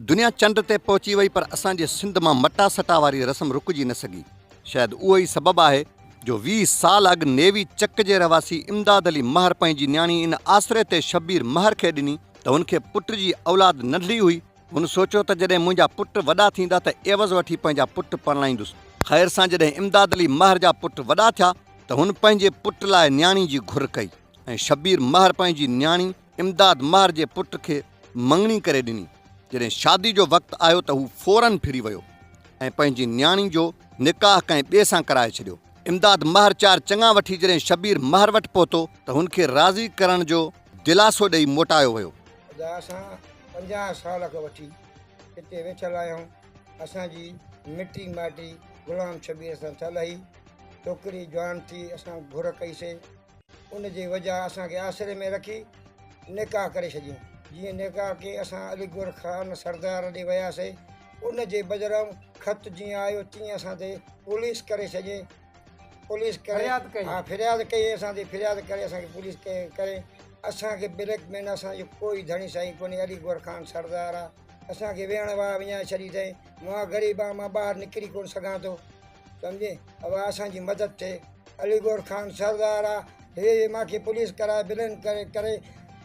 دنيا چنڊ تي پهچي وئي پر اسان جي سنڌ مان مٽا سٽا واري رسم رڪجي نه سگهي. شايد اهو ئي سبب آهي جو 20 سال اڳ نيوي چڪ جي رهواسي امداد علي مهر پنهنجي نياڻي ان آسري تي شبير مهر کي ڏني ته هن کي پٽ جي اولاد ننڍڙي هئي. هن سوچيو ته جڏهن منهنجا پٽ وڏا ٿيندا ته عيوض وٺي پنهنجا پٽ پرڻائيندس. خير سان جڏهن امداد علي مهر جا پٽ وڏا ٿيا ته هن پنهنجي پٽ لاء نياڻي جي گهر ڪئي ۽ شبير مهر پنهنجي نياڻي امداد مهر جي پٽ کي مڱڻي ڪري ڏني. جڏهن شادي جو وقت آيو ته هو فوراً ڦري ويو ۽ پنهنجي نياڻي جو نڪاح ڪنهن ٻئي سان ڪرائي ڇڏيو. امداد مهر چار چڱا وٺي جڏهن شبير مهر وٽ پهتو ته هن کي راضي ڪرڻ جو دلاسو ڏئي موٽايو ويو. ادا اسان 50 سال کان وٺي هتي ويٺل آهيون. اسان جي مٽي مائٽي غلام شبير سان ٿيل هئي. ڇوڪري جوان ٿي اسان گهر ڪئي سي. ان جي وجهه اسان کي آسري ۾ رکي نڪاح ڪري ڇڏيون. جيئن نڪاح ڪي اسان علي گور خان سردار ڏي وياسي ان جي بدران خط جيئن آيو تيئن اسان تي پوليس ڪري ڇڏي پوليس ڪري ها فرياد ڪئي اسان تي فرياد ڪري اسان کي پوليس ڪري اسان کي بليڪ مين اسان جو ڪوئي ڌڻي سائين ڪونهي علي گور خان سردار آ اسان کي ويهڻ واهه وڃائي ڇڏي اٿئي مان غريب آهيان مان ٻاهر نڪري ڪونه سگهان ٿو سمجهي ابا اسان جي مدد ٿئي علي گور خان سردار آ هي مان کي پوليس ڪرائي بلين ڪري ڪري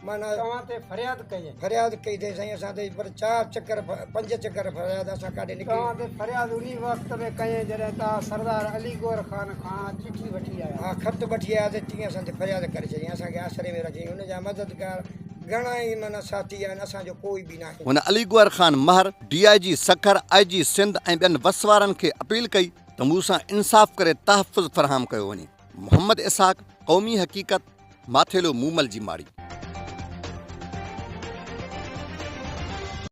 معنيٰ توهان تي فرياد ڪئي فرياد ڪئي اٿئي سائين اسان تي پر چار چڪر پنج چڪر فرياد اسان ڪاڏي نڪري توهان تي فرياد انهي وقت ۾ ڪئي جڏهن توهان سردار علي گور خان کان چٺي وٺي آيا ها خط وٺي آيا ته تيئن اسان تي فرياد ڪري ڇڏي اسان کي آسري ۾ رکي ان جا مددگار گهڻا ئي معنيٰ ساٿي آهن اسان جو ڪوئي به ناهي. هن Ali Gohar Khan Mahar, D I G Sukkur, I G Sindh ۽ ٻين وس وارن کي اپيل ڪئي ته مون سان انصاف ڪري تحفظ فراهم ڪيو وڃي. محمد اسحاق، قومي حقيقت، ماٿيلو مومل جي ماڙي.